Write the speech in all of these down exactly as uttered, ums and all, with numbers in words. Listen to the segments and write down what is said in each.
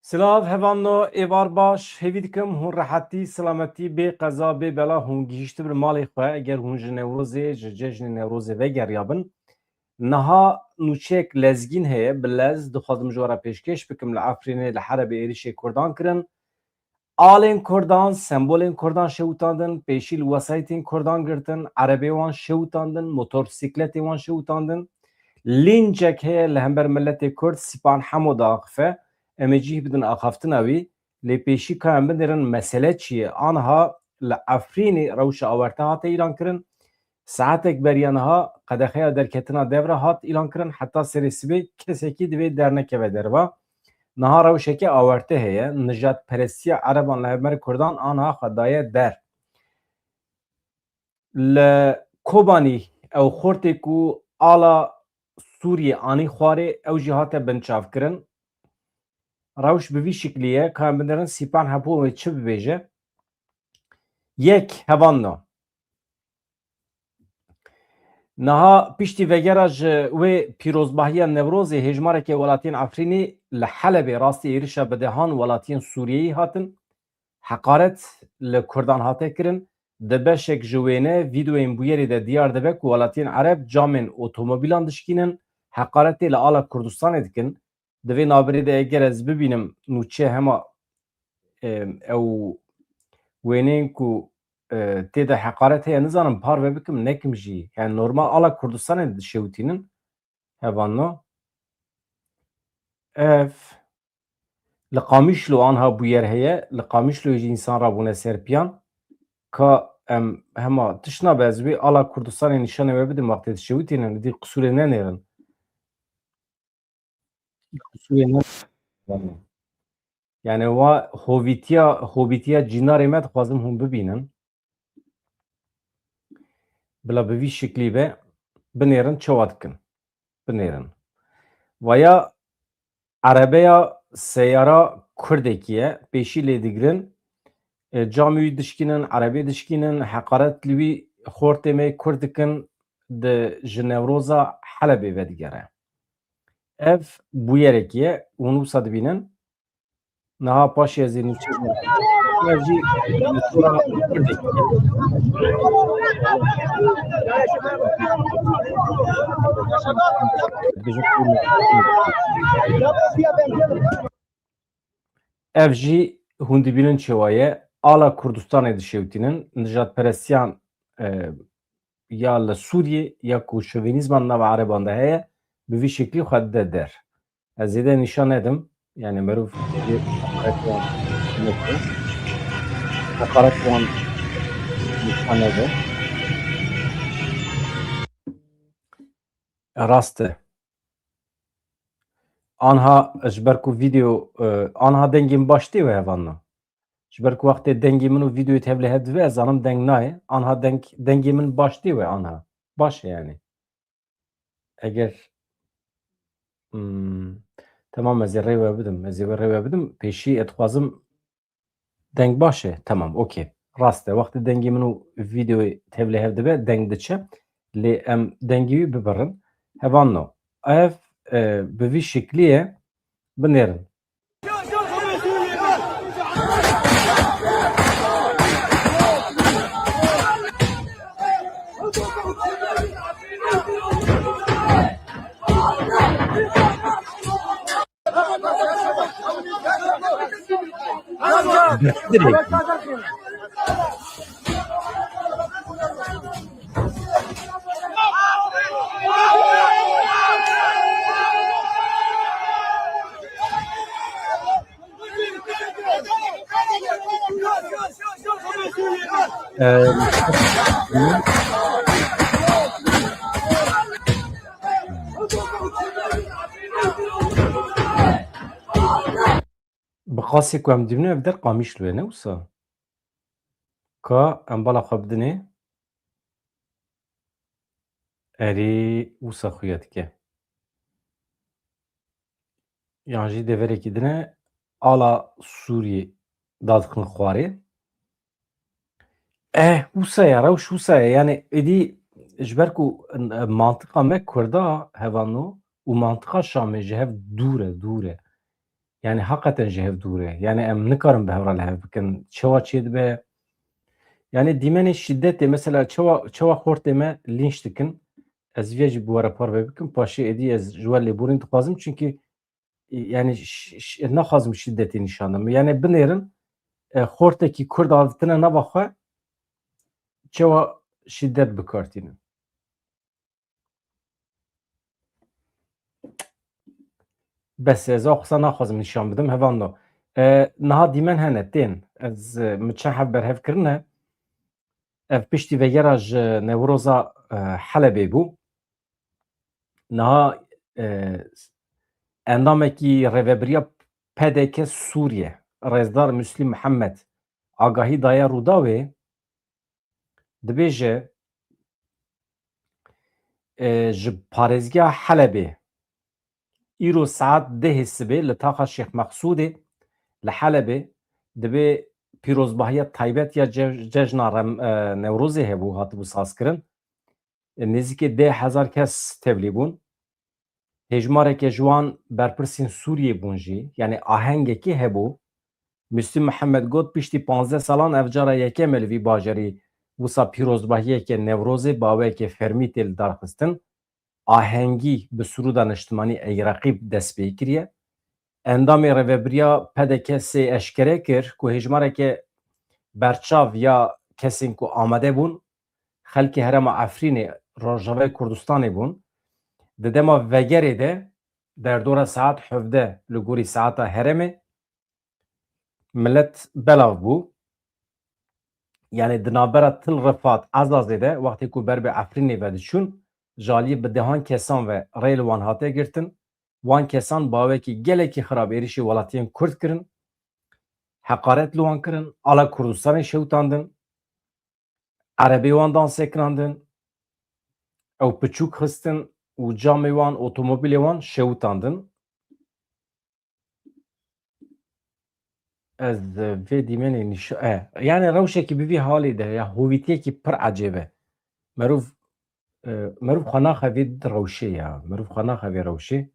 Silav, hevalno, êvar baş, hêvî dikim hûn rehetî, silametî, bê qeza, bê bela hûn gihîştibin malê xwe, eger hûn ji Newrozê, ji cejnê Newrozê vegeriyabin. Niha nûçeyek lezgîn heye, bi lez dixwazim ji we re pêşkêş bikim, li Efrînê, li Helebê êrişê Kurdan kirin. Alên Kurdan, sembolên Kurdan şewitandin, pêşî li wesayîtên Kurdan girtin, erebê wan şewitandin, motorsîkletê wan şewitandin. Lîncek heye li hember miletê Kurd, Sîpan Hemo diaxife. Em ê cih bidin axaftina wî. Lê pêşî ka em binêrin mesele çi ye? Aniha li Efrînê rewşa awarte hate îlan kirin. Saetek beriya niha qedexeya derketina dev re hat îlan kirin. Heta serê sibê kesekî divê dernekeve derva. Niha rewşeke awarte heye. Nijadperestiya ereban li hember kurdan aniha xwe daye der. Li Kobanî ew xortê ku ala Sûriyê anî xwarê, ew jî hate binçavkirin. Rewş bi vî şiklî ye. Ka em binêrin Sîpan Hemo wê çi bibêje? Yek, hevalno. Niha piştî vegera ji wê pîrozbahiya Newrozê hêjmarekê welatiyên Efrînê li Helebê rastî êrişa bi dehan welatiyên Sûriyeyî hatin. Heqaret li Kurdan hate kirin. Di beşek ji wêne vîdeoyên bûyerê de diyar dibe ku welatiyên Ereb camên otomobîlan dişkînin, heqaretê li ala Kurdistanê dikin. Di vê navberê de eger ez bibînim nûçe hema, e, ew wêneyên ku, e, tê de heqaret heye, nizanim parve bikim, nekim jî. Yani normal ala Kurdistanê dişewitînin. Hevalno. Ev li Qamişlo anha bûyer heye. Li Qamişloyê jî însan rabûne ser piyan. Ka em hema tişt nabe, ez wê ala Kurdistanê nîşanê we bidim wextê dişewitînin, dî qisûrê nenêrin. Qisûrê ne. Yani wa hovîtiya, hovîtiya cînarê me dixwazim hûn bibînin. Bila bi vî şiklî be, binêrin çawa dikin. Binêrin. Vaya erebeya seyara Kurdekî ye, pêşî lê digirin, e, camî wî dişkînin, erebê dişkînin, heqaret li wî xortê me Kurd dikin, di ji Newroza Helebê vedigere. Ev bûyerekî ye, hûn wisa dibînin. Niha paşê ez ê nûçe jî, ev jî li sora Kurdekî ye. Ev jî hûn dibînin çewa ye, ala Kurdistanê dişewtînin, nijadperestiyan, e, ya li Sûriyê ya ku şovenîzman nava ereban de heye, bi vî şeklî xwe dide der. Ez zêde nîşan nedim. Yani meriv bir hakaret wan neke. Hakaret wan nîşan nede. Rast e. Anha ji ber ku vîdeo, e, anha dengê min baş tê we hevalno. Ji ber ku wextê dengê min û vîdeoyê tevlê hev dibe, ez zanim deng nayê. Anha deng, dengê min baş tê we anha. Baş e yani. Eger, hmm, temam, ez ê rê we bidim. Ez ê we rê we bidim. Pêşî ez dixwazim deng baş e. Temam, okey. Rast e. Wextê dengê min û vîdeoyê tevlê hev dibe, deng diçe. Lê em dengê wî bibirin. Hevalno. Ev, e, bi vî şiklî ye. Binêrin. Bi qasê ku em dibînin ev der Qamişlo ye, ne wisa? Ka em bala xwe bidinê. Erê, wisa xuya dike. Yan jî deverekî din e, ala Sûriyê dadixin xwarê. Eh, wisa ye, rewş wisa ye. Yani êdî ji ber ku, e, mantiqa me Kurda hevalno û mantiqa Şamê ji hev dûr e, dûr e. Yani hakikaten ji hev dûr e. Yani em nikarin bi hev re li hev bikin. Çawa çê dibe? Yani dîmenê şîdetê, mesela çawa, çawa xortê me lînç dikin? Ez vê jî bi we re parve bikim. Paşê êdî ez ji we lêborîn dixwazim. Çünkü, e, yani ş-, ş-, naxwazim şîdetê nîşan dim. Yani binêrin, e, xortekî Kurd avitine nava xwe, çawa şîdet bikartînin. Bes, ez ew qisa naxwazim nîşan bidim, hevalno. E, niha dîmen hene, tên. Ez, e, min çend heb berhev kirine. Ev piştî vegera ji Newroza, e, Helebê bû. Niha, e, endamekî rêvebiriya P D K Sûriye, Rêzdar Muslîm Mihemed, agahî daye Rûdawê, dibêje, e, ji parêzgeha Helebê îro saet dehê sibê li taxa Şêx Meqsûdê li Helebê dibê pîrozbahiya taybet ya ce-, cejna Rem-, e, Newrozê hebû, hatibû sazkirin. E, nêzîkê deh hezar kes tevlî bûn. Hêjmareke ji wan berpirsên Sûriyê bûn jî, yani ahengekê hebû. Muslîm Mihemed got, piştî panzdeh salan ev cara yekem e li vî bajarî wisa pîrozbahiyeke Newrozê bi awayeke fermî tê lidarxistin. Ahengî bi sirûda niştimanî Ey Reqîb dest pê kiriye. Endamê rêvebiriya P D K sê eşkere kir ku hêjmareke berçav ya kesên ku amade bûn, xelkê herêma Efrînê, Rojavayê Kurdistanê bûn. Di dema vegerê de, derdora saet hevdeh li gorî saeta herêmê, milet belav bû. Yani di navbera Til Rifat, Ezazê de, wextê ku ber bi Efrînê ve diçûn, ji aliyê bi dehan kesan ve rê li wan hate girtin. Wan kesan bawekî gelekî xirab êrişî welatiyên Kurd kirin. Heqaret li wan kirin, ala Kurdistanê şewitandin. Erebê wan dan sekinandin, ew piçûk xistin û camê wan, otomobîlê wan şewitandin. Ez vê dîmenê nîşa-, e, yani rewşekî bi vî halê de ya hovîtiyekî pir ecêb e. Merov, e, merov xwe naxe vê rewşê ya. Merov xwe naxe vê rewşê.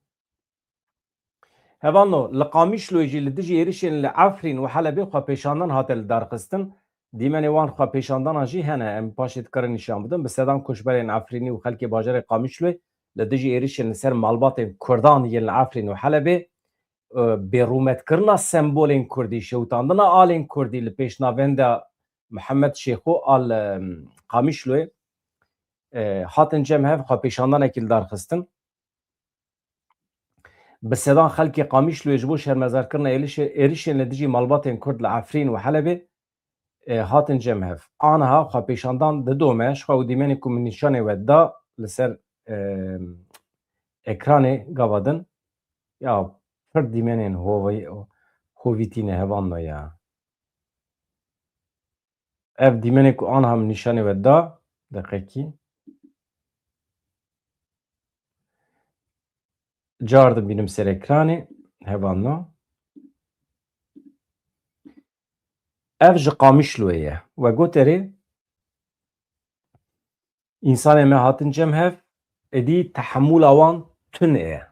Hevalno, li Qamişloyê jî li dijî êrişên li Efrîn û Helebê xwepêşandan hate lidarxistin. Dîmenê wan xwepêşandana jî hene, em paşê dikarin nîşan bidin. Bi sedan koçberên Efrînî û xelkê bajarê Qamişloyê li dijî êrişên li ser malbatên Kurdan yên li Efrîn û Helebê, e, bêrûmetkirina sembolên Kurdî, şewitandina alên Kurdî li pêşnavenda Mihemed Şêxo a li, em, Qamişloyê, e, hatin cem hev xwepêşandanekî lidarxistin. Bi sedan xelkê Qamişloyê ji bo şermezarkirina êrişê-, êrişên li dijî malbatên Kurd li Efrîn û Helebê, e, hatin cem hev. Aniha xwepêşandan didome, ji xwe û dîmenê ku min nîşanê we da li ser, e, ekranê gava din. Ya, pir dîmenên hovî-, hovîtî ne hevalno ya. Ev dîmenê ku aniha min nîşanê we da, deqekî. Car dibînim ser ekranê, hevalno. Ev ji Qamişloyê ye. We got erê, însanê me hatin cem hev, êdî tehemûla wan tune ye.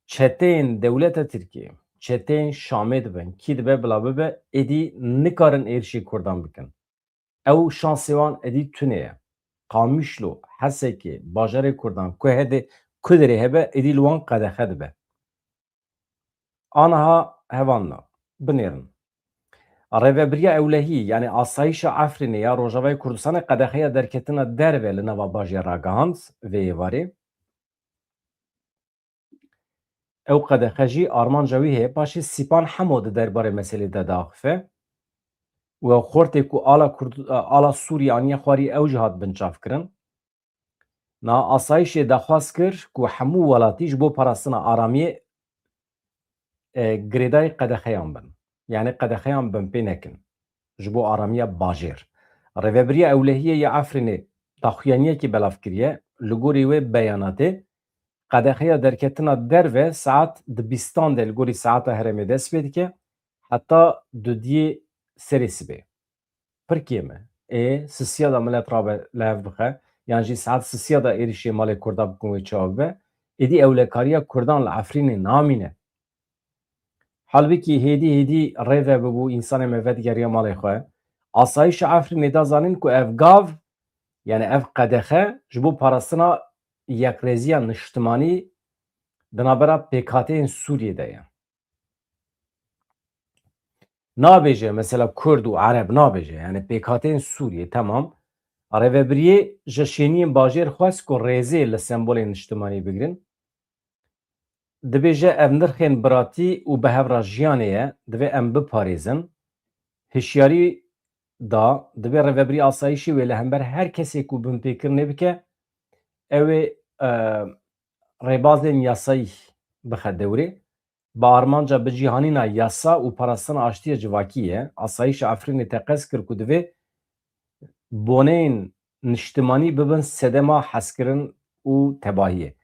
Çeteyên dewleta Tirkiyê, çeteyên Şamê dibin, kî dibe bila bibe, êdî nikarin êrişî Kurdan bikin. Ew şansê wan êdî tune ye. Qamişlo, Hesekê, bajarê Kurdan, ku hede, ku derê hebe, êdî li wan qedexe dibe. Aniha hevalno, binêrin. Rêvebiriya ewlehî, yani asayîşa Efrînê ya Rojavayê Kurdistanê qedexeya derketina derve li nava bajê ragihand vê êvarê. Ew qedexe jî armanca wî heye, paşê Sîpan Hemo di derbarê meselê de diaxife. Û ew xortê ku ala Kurd-, ala Sûriyê aniye xwarî, ew jî hat binçavkirin. Na asayîşê daxwaz kir ku hemû welatî ji bo parastina aramiyê, e, girêdayî qedexeyan bin. Yani qedexeyan binpê nekin. Ji bo aramiya bajêr. Rêvebiriya Ewlehiyê ya Efrînê daxuyaniyekî belav kiriye. Li gorî wê beyanatê, qedexeya derketina derve saet di bîstan de li gorî saeta herêmê dest pê dike, heta dudiyê serê sibê. Pir kêm e. Ê, sisiya da milet rabe li hev bixe, yan jî saet sisiya da êrişê malê Kurda bikin wê çawa bibe, êdî ewlekariya Kurdan li Efrînê namîne. Halbikî hêdî hêdî rê vebibû, însanê me vedigeriya malê xwe. Asayîşa Efrînê da zanîn ku ev gav, yani ev qedexe ji bo parastina yekrêziya niştimanî di navbera pêkhateyên Sûriyê de ye. Nabêje mesela Kurd û Ereb, nabêje, yani pêkhateyên Sûriyê, temam. Rêvebiriyê ji şêniyên bajêr xwest ku rêzê li sembolên niştimanî bigirin. Dibêje ev nirxên biratî û bi hev re jiyanê ye, divê em biparêzin. Hişyarî da, divê rêvebirî asayîşê wê li hember her kesê ku binpêkirinê bike, ew ê, e, rêbazên yasayî bixe dewrê. Bi armanca bicîhanîna yasa û parastina aştiya civakî ye. Asayîşa Efrînê teqez kir ku divê boneyên niştimanî bibin sedema hezkirin û tebahiyê.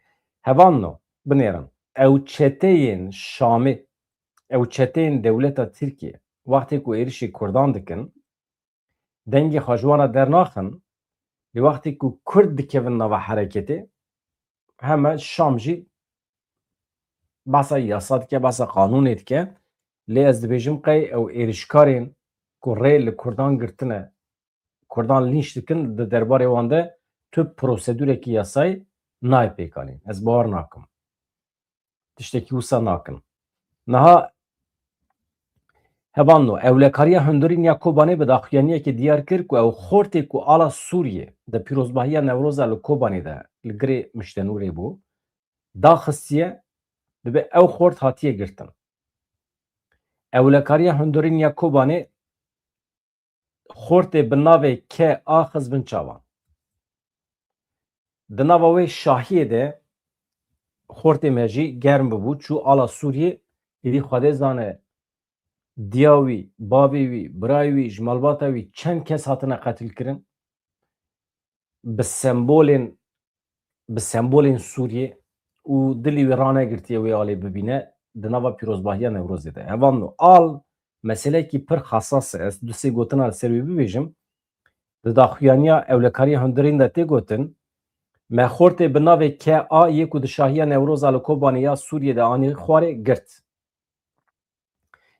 Hevalno, binêrin, ew çeteyên Şamê, ew çeteyên dewleta Tirkiyê, wextê ku êrişê Kurdan dikin, dengê xwe ji wan re dernaxin, lê wextê ku Kurd dikevin nava hereketê, heme Şam jî behsa yasa dike, behsa qanûnê dike. Lê ez dibêjim qey ew êrişkarên ku rê li Kurdan girtine, Kurdan lînç dikin, di derbarê wan de tu prosedûrekî yasayî nayê pêkanîn. Ez bawer nakim. Tiştekî wisa nakin. Niha hevalno, ewlekariya hundirîn ya Kobanê bi daxuyaniyekê diyar kir ku ew xortê ku ala Sûriyê di pîrozbahiya Newroza li Kobanê de li girê Miştenûrê bû, daxistiye, dibe ew xort hatiye girtin. Ewlekariya hundirîn ya Kobanê xortê bi navê K A xist bin çavan. Di nava wê şahiyê de xortê me jî germ bibû, çû ala Sûriyê, êdî Xwedê zane diya wî, bavê wî, birayê wî, ji malbata wî çend kes hatine qetilkirin. Bi sembolên, bi sembolên Sûriyê û dilê wî ranegirtiye wê alê bibîne di nava pîrozbahiya Newrozê de. Hevalno, al meselekî pir xesas e. Ez du sê gotina li ser wî bibêjim. Di daxuyaniya ewlekariya hundirîn de tê gotin, me xortê bi navê K A yê ku di şahiya Newroza li Kobanê ya Sûriyê de anî xwarê girt.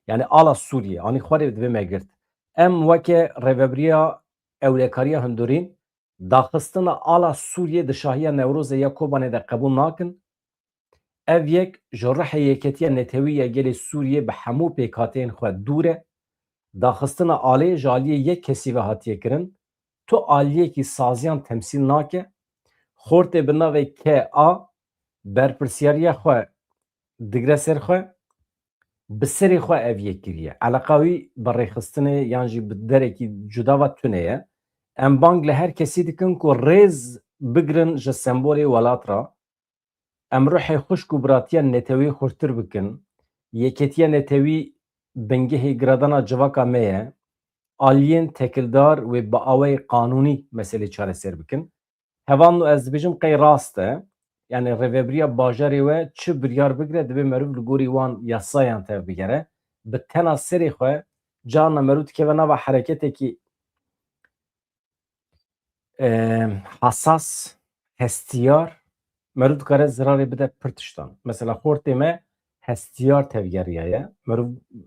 Yani ala Sûriyê anî xwarê divê me girt. Em weke rêvebiriya ewlekariya hundirîn daxistina ala Sûriyê di şahiya Newrozê ya Kobanê de qebûl nakin. Ev yek ji ruhê yeketiya netewî ya gelê Sûriyê bi hemû pêkhateyên xwe dûr e. Daxistina alê ji aliyê yek kesî ve hatiye kirin. Tu aliyekî saziyan temsîl nake. Xortê bi navê K A berpirsiyariya xwe digre ser xwe. Bi serê xwe ev yek kiriye. Eleqa wî bi rêxistinê yan jî bi derekî cuda ve tune ye. Em bang li her kesî dikin ku rêz bigrin ji sembolê welat re. Em ruhê xwişk û biratiya netewî xurtir bikin. Yeketiya netewî bingehê giradana civaka me ye. Aliyên tekildar wê bi awayê qanûnî meselê çareser bikin. Hevalno, ez dibêjim qey rast e. Yani rêvebiriya bajarê we çi biryar bigire, divê meriv li gorî wan yasayan tevbigere. Bi tena serê xwe carna meriv dikeve nava hereketekî, e, hesas, hestiyar, meriv dikare zirarê bide pir tiştan. Mesela xortê me hestiyar tevgeriyaye. Meriv,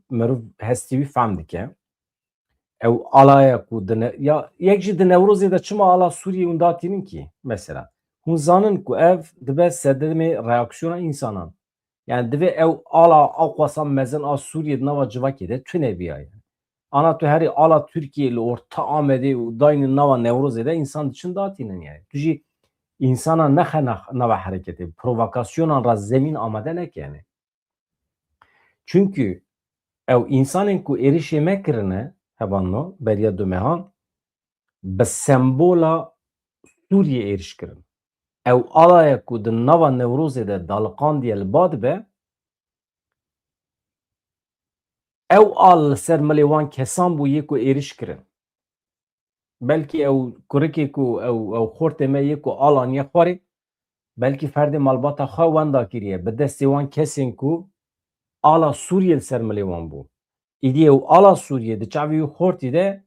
meriv hestî wî fehm dike. Ew alaya ku di ne-, ya yek jî di Newrozê de çima ala Sûriyê hûn datînin kî? Mesela, hûn zanin ku ev dibe sedemê reaksiyona însanan. Yani divê ew ala ewqasa mezin a Sûriyê di nava civakê de tune biyaye. Ana tu herî ala Tirkiyê li orta Amedê û daynî nava Newrozê de însan diçin datînin yani. Tu jî însana nexe na-, nava hereketê, provokasyonan re zemîn amade neke yani. Çunkî ew însanên ku êrişê me kirine, hevalno, beriya du mehan, bi sembola Sûriyê êriş kirin. Ew alaya ku di nava Newrozê de daliqandiye li ba dibe, ew al li ser milê wan kesan bû yê ku êriş kirin. Belkî ew kurikê ku ew, ew xortê me yê ku al aniye xwarê, belkî ferdê malbata xwe wenda kiriye bi destê wan kesên ku ala Sûriyê li ser milê wan bû. Îdî ew ala Sûriyê di çavê wî xortî de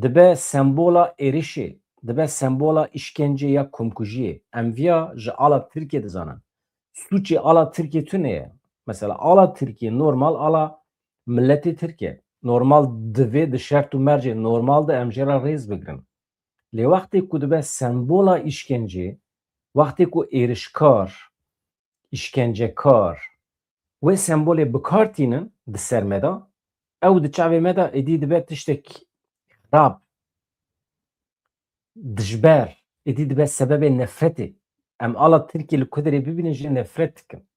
dibe sembola êrişê, dibe sembola îşkencê ya komkujiyê. Em viya ji ala Tirkiyê dizanin. Sûcê ala Tirkiyê tune ye. Mesela ala Tirkiyê normal, ala miletê Tirk e. Normal divê di şert û mercê normal de em jê re rêz bigirin. Lê wextê ku dibe sembola îşkencê, wextê ku êrişkar, îşkencekar, wê sembolê bi kar tînin di ser me de, ew di çavê me de êdî dibe tiştek xirab, dijber, êdî dibe sebebê nefretê. Em ala Tirkiyê li ku derê bibînin jê nefret dikin.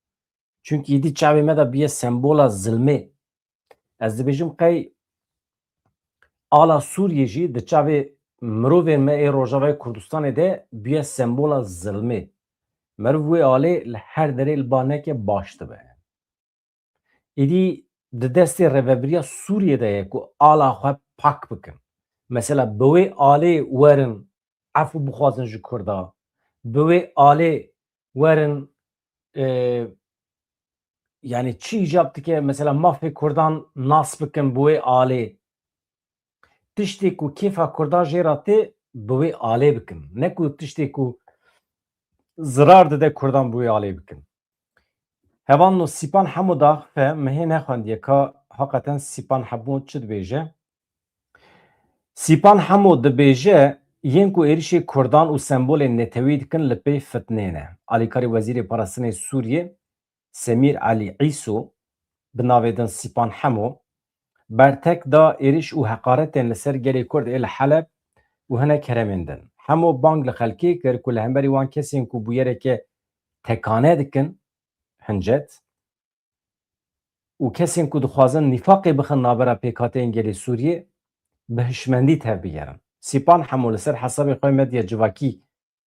Çunkî êdî çavê me de bûye sembola zilmê. Ez dibêjim qey ala Sûriyê jî di çavê mirovên me ê Rojavayê Kurdistanê de bûye sembola zilmê. Meriv wê alê li her derê li ba neke baş dibe. Êdî di destê rêvebiriya Sûriyê de ye ku ala xwe pak bikin. Mesela bi wê alê werin efû bixwazin ji Kurda. Bi wê alê werin, e, yani çi îcab dike, mesela mafê Kurdan nas bikin bi wê alê. Tiştê ku kêfa Kurdan jê re tê bi wê alê bikin. Ne ku tiştê ku zirar dide Kurdan bi wê alê bikin. Hevalno Sîpan Hemo daxife, min hê nexwendiye ka heqeten Sîpan Hemo çi dibêje. Sîpan Hemo dibêje, yên ku êrişê Kurdan û sembolên netewî dikin li pey fitnê ne. Alîkarê Wezîrê Parastinê Sûriyê Semîr Elî Îso, bi navê din Sîpan Hemo, bertek da êriş û heqaretên li ser gelê Kurd ê li Heleb û hinek herêmên din. Hemo bang li xelkê kir ku li hemberî wan kesên ku bûyereke tekane dikin, hincet, û kesên ku dixwazin nîfaqê bixin navbera pêkhateyên gelê Sûriyê, bi hişmendî tevbigerin. Sîpan Hemo li ser hesabê xwe medya civakî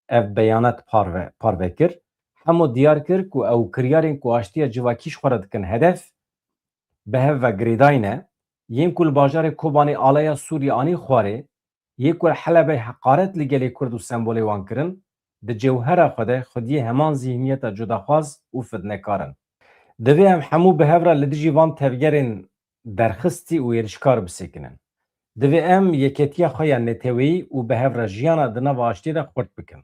ev beyanat parve, parve kir. Hemo diyar kir ku ew kiryarên ku aştiya civakî ji xwe re dikin hedef, bi hev ve girêdayî ne. Yên ku li bajarê Kobanê alaya Sûriyê anî xwarê, yê ku li Helebê heqaret li gelê Kurd û sembolê wan kirin, di cewhera xwe de xwediyê heman zîhniyeta cudaxwaz û fitnekar in. Divê em hemû bi hev re li dijî van tevgerên derxistî û êrişkar bisekinin. Divê em yeketiya xwe ya neteweyî û bi hev re jiyana di nava aştiyê de xurt bikin.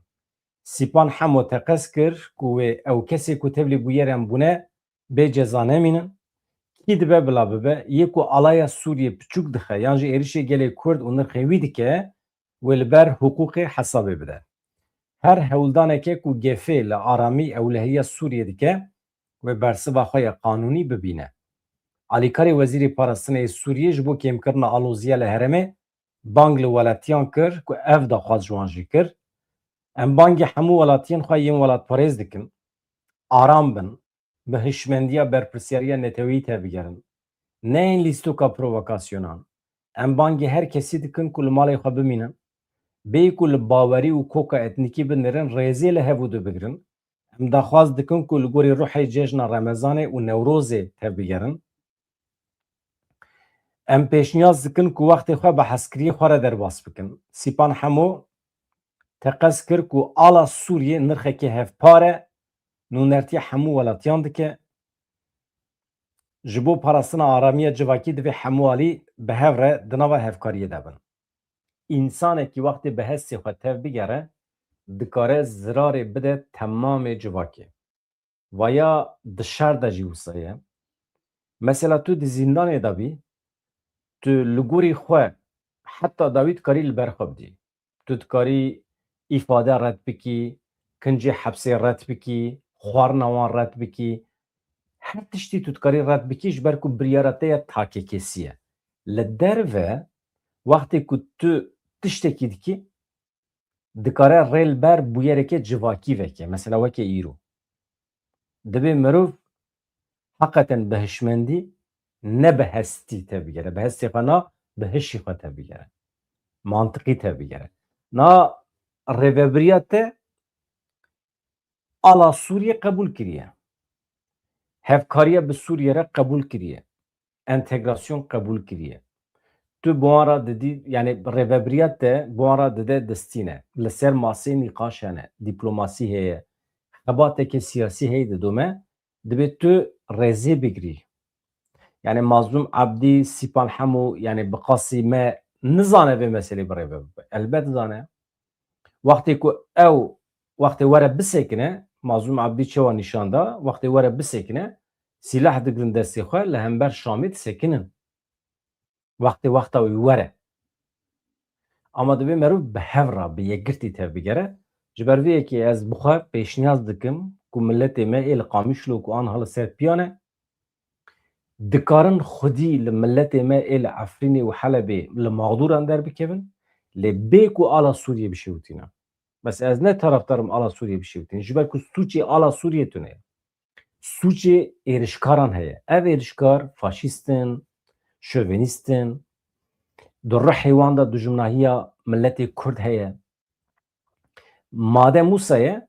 Sîpan Hemo teqez kir ku wê ew kesê ku tevlî bûyeran bûne bê ceza nemînin. Kî dibe bila bibe, yê ku alaya Sûriyê piçûk dixe yan jî êrişê gelê Kurd û nirxê wî dike, wê li ber hiqûqê hesabê bide. Her hewldaneke ku gefê li aramî ewlehiya Sûriyê dike, wê bersiva xwe ya qanûnî bibîne. Alîkarê Wezîrê Parastinê yê Sûriyê ji bo kêmkirina aloziya li herêmê bang li welatiyan kir ku ev daxwaz ji wan jî kir. Em bangê hemû welatiyên xwe yên welatparêz dikin, aram bin, bi hişmendiya berpirsyariya neteweyî tevbigerin. Neyên lîstoka provokasyonan. Em bangê her kesî dikin ku li malê xwe bimînin. Bêyî ku li bawerî û koka etnîkî binêrin, rêzê li hev û du bigirin. Em daxwaz dikin ku li gorî ruhê cejna Remezanê û Newrozê tevbigerin. Em pêşniyaz dikin ku wextê xwe bi hezkiriyê xwe re derbas bikin. Sîpan Hemo teqez kir ku ala Sûriyê nirxekê hevpar e, nûnertiya hemû welatiyan dike. Ji bo parastina aramiya civakî divê hemû alî bi hev re di nava hevkariyê de bin. Însanekî wextê bi hestê xwe tev bigere, dikare zirarê bide temamê civakê. Vaya di şer de jî wisa ye. Mesela tu di zîndanê de bî, tu li gorî xwe heta dawî dikarî li ber xwe bidî. Tu dikarî îfade red bikî, kincê hepsê red bikî, xwarina wan red bikî. Her tiştî tu dikarî red bikî, ji ber ku biryara te ya takekesî ye. Li derve, wextê ku tu tiştekî dikî, dikare rê li ber bûyerekê civakî veke, mesela weke îro. Divê mirov heqeten bi hişmendî, ne bi hestî tevbigere. Bi hestê xwe na, bi hişî xwe tevbigere. Mantiqî tevbigere. Na rêvebiriya te ala Sûriyê qebûl kiriye. Hevkariya bi Sûriyê re qebûl kiriye. Entegrasyon qebûl kiriye. Tu bi wan re didî, yani rêvebiriya te bi wan re dide destîne. Li ser masê nîqaş hene, dîplomasî heye, xebateke siyasî heye didome, divê tu rêzê bigirî. Yani Mazlûm Abdî, Sîpan Hemo, yani bi qasî me nizane vê meselê bi rê ve bibe. Elbet zane. Wextê ku ew, wextê were bisekine, Mazlûm Abdî çawa nîşan da, wextê were bisekine, sîleh digirin destê xwe, li hember Şamê disekinin. Wextê wexta wî were. Ama divê meriv bi hev re, bi yekgirtî tevbigere. Ji ber vê yekê ez bi xwe pêşniyaz dikim ku miletê me ê li Qamişlo ku anha li ser piya ne, dikarin xwedî li miletê me ê li Efrînê û Helebê li mexdûran derbikevin, lê bê ku ala Sûriyê bişewitîne. Bes ez ne tarafdarim ala Sûriyê bişewitîne, ji ber ku sûcê ala Sûriyê tune ye. Sûcê êrişkaran heye. Ev êrişkar faşîst in, şovenîst in, di ruhê wan de dijminahiya miletê Kurd heye. Madem wisa ye,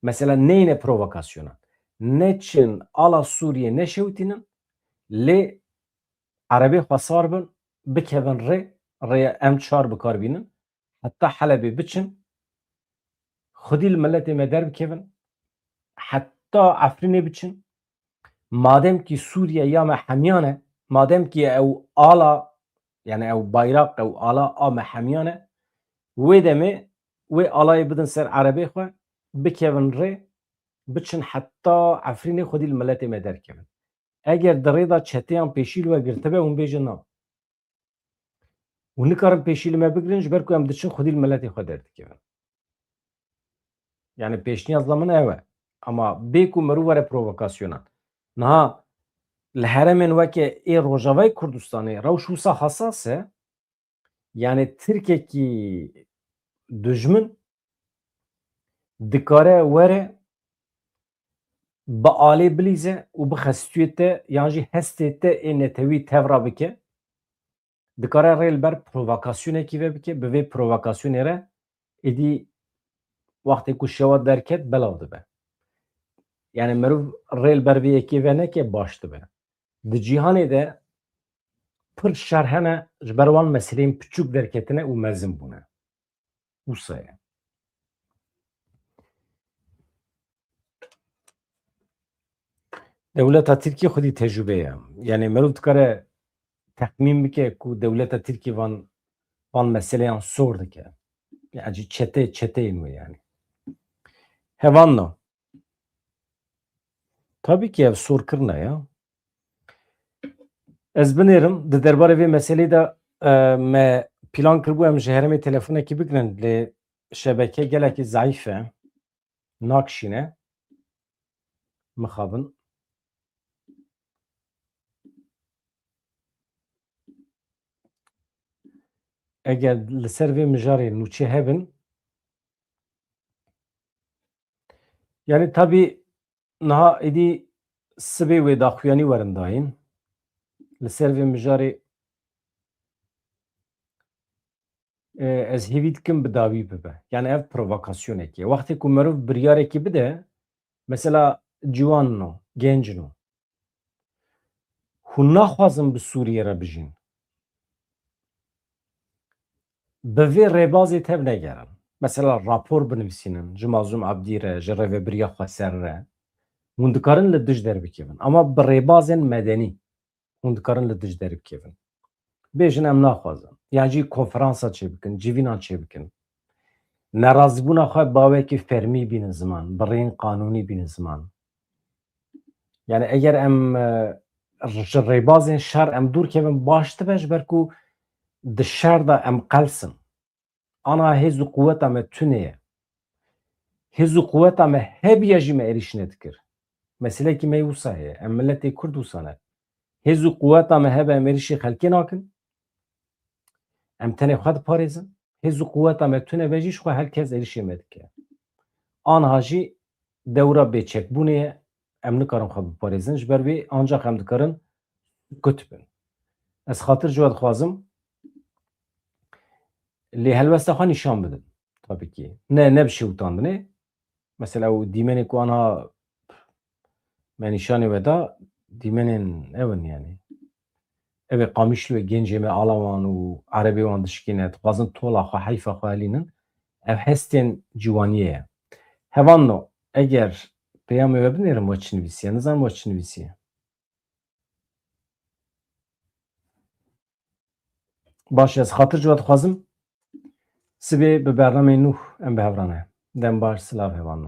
mesela neyne provokasyonan. Neçin ala Sûriyê neşewitînin, lê erebê xwesar bin, bikevin rê, rêya M çar bikar bînin, heta Helebê biçin, xwedî li miletê me derbikevin, heta Efrînê biçin. Madem kî Sûriye ya me hemiyan e, madem kî ew ala, yani ew bayraq, ew ala a me hemiyan e, wê demê wê alayê bidin ser erebê xwe, bikevin rê, biçin heta Efrînê, xwedî li miletê me derkevin. Eger di rê de çeteyan pêşî li we girtibe, hûn bêjin na. Hûn nikarin pêşî li me bigirin, ji ber ku em diçin xwedî li miletê xwe derdikevin. Yani pêşniyazla min ew e. Ama bê ku meriv were provokasyonan. Niha li herêmên weke ê Rojavayê Kurdistanê rewş wisa hesas e. Yani Tirkekî dijmin dikare were bi alê bilîze û bixe stûyê te yan jî hestê te ê netewî tevra bike. Dikare rê li ber provokasyonekî ve bike, bi vê provokasyonê re êdî wextê ku şewa derket belav dibe. Yani meriv rê li ber vê yekê veneke baş dibe. Di cîhanê de pir şer hene ji ber wan meseleyên piçûk derketine û mezin bûne. Wisa ye. Dewleta Tirkî xwedî tecrûbe ye. Yani meriv dikare texmîn bike ku dewleta Tirkî van, van meseleyan sor dike. Yani çete, çeteyên wê yani. Hevanno. Tabii ki ev sorkirina ya. Ez binêrim, di derbarê vê meselê de, e, me plan kiribû em ji herêmê telefonekî bigirin, lê şebeke gelekî zeîf e, nakişîne. Mixabin. Eger li ser vê mijarê nûçe hebin, yani tabî niha êdî sibê wê daxuyanî werin dayîn. Li ser vê mijarê, e, ez hêvî dikim bi dawî bibe. Yani ev provokasyonekê. Wextê ku meriv biryarekî bide, mesela ciwan no, genc no. Hûn naxwazin bi Sûriyê re bijîn. Bi vê rêbazê tev negerin. Mesela rapor binivîsînin ji Mazlûm Abdî re, ji Rêvebiriya Xweser re. Hûn dikarin li dij derbikevin. Ama bi rêbazên medenî hûn dikarin li dij derbikevin. Bêjin em naxwazin. Yan jî konferansa çêbikin, civînan çêbikin. Nerazîbûna xwe bi awekî fermî bînin ziman, bi rêyên qanûnî bînin ziman. Yani eger em, e, ji rêbazên şer em dûr kevin baş dibe, ji ber ku di şer de em qels in. Ana hêz û quweta me tune ye. Hêz û quweta me hebiya jî me êrîş nedikir. Meselekî me wisa heye. Em miletê Kurd wisa ne. Hêz û quweta me hebe em êrîşê xelkê nakin. Em tenê xwe diparêzin. Hêz û quweta me tune be jî ji xwe her kes êrîşê me dike. Anha jî dewra bêçekbûnê ye. Em nikarin xwe biparêzin. Ji ber vê ancax em dikarin sukut bin. Ez xatir ji we dixwazim. Lê helwesta xwe nîşan bidin. Tabî ki. Ne, ne bi şewitandinê. Mesela û dîmenê ku anha me nîşanê we da, dîmenên ew in yani. Ev ê Qamişlo wê gencê me ala wan û erebê wan dişkîne, dixwazin tola xwe, heyfa xwe helînin. Ev hestên ciwaniyê ye. Hevanno, eger peyamê we binêrim we çi nivîsiye, nizanim we çi nivîsiye. Baş, ez xatir ji we dixwazim. Sibê bi bernameyê nû em bi hev re ne. Dem baş, silav hevan.